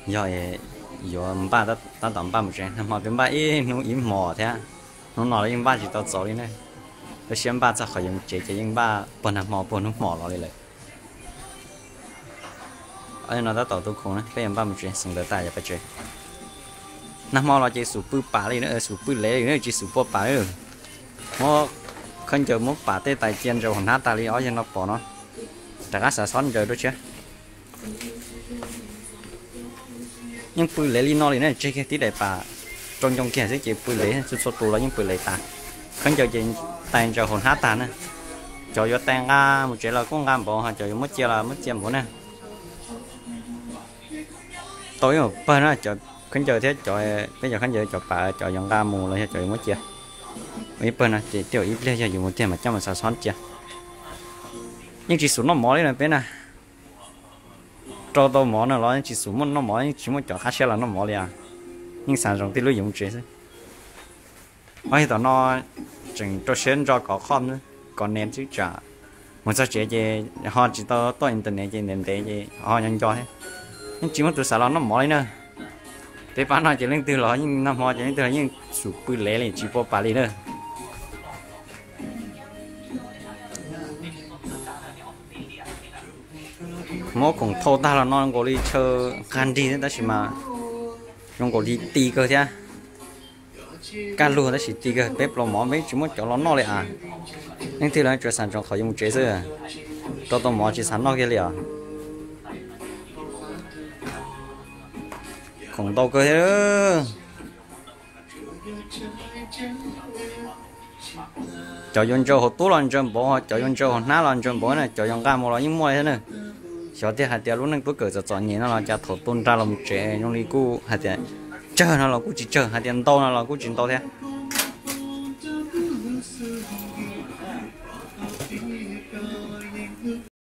Yog yuav npaj, tab tom npaj mus tsev, nag hmo twb npaj ib hnub ib hmos thiab. Hnub no los yeej npaj tsis tau txaus li ne. Lub siab npaj txog qhov yuav mus tsev ces yeej npaj puag nag hmo puag hnub hmo los li lawm. No tab tom tu khoom na, peb yuav npaj mus tsev, xeem ntawv tas yuav pais tsev. Nag hmo los ces xum pw pam li na, xum pw lev li na, tsis xum pua pam li. Muab khaub ncaws muab pam tej tais cia ntsaws hauv hnab tas li, ob yawg no pom no rov qab xav xob ntsaws dua tshiab. Yeej pw lev li no li na, tseg kiag tib daim pam rau ncoo kiag xwb ces pw lev, txhua txhua tus los yeej pw lev tas. Khaub ncaws ces tais ntsaws hauv hnab tag na. Cov yuav tais nqa mus tsev los kuj nqa npaum, ho cov yuav muab cia los muab cia npaum na. Tau ib pawg na, cov khaub ncaws thiab cov, peb cov khaub ncaws, cov pam, cov yuav nqa mus los yog cov yuav muab cia. Ib pawg no ces tej zaum ib pliag yog yuav mus tiag mas coj mus xav xob cia. Yeej tsis xum noj mov li na peb na. Rau tau mov no los yeej tsis xum muaj noj mov, yeej tsis muaj cov qab siab los noj mov li os. Yeej xav zoo tib lub yuav mus tsev xwb. Ob yawg tom no tseem rau siab ntso kov qhov, kov nev xwb tsam mus txog tsev ces ho tsis tau tuaj internet ces ntev ntev ces ho nco nco thiab. Yeej tsis muaj tus xav los noj mov li na. Peb pab no ces leej twg los yeej nag hmo ces leej twg los yeej xum pw lev li tsis pua pam li na. Muab khoom thau tag los no nkaus li chaw nqag nrig tab sis mas zoo nkaus li ti kawg thiab. Kaj lug tab sis ti kawg, peb plaub mov peb tsis muaj cov los noj li as. Leej twg los tsuas xav ntsoov qhov yuav mus tsev xwb. Rau tau mov tsis xav noj kiag li os. Khoom ntau kawg thiab. Cov yuav ntsaws hauv tub los ntsaws npaum, cov yuav ntsaws hauv hnab los ntsaws npaum na, cov yuav nqa mus los yeej muaj thiab na. Xyov tiag hais tias lub neej tub kawm txom txom nyem no los cas thaum tu nra los tsev zoo li kuj hais tias tsawg no los kuj tsis tsawg, hais tias ntau no los kuj tsis ntau thiab.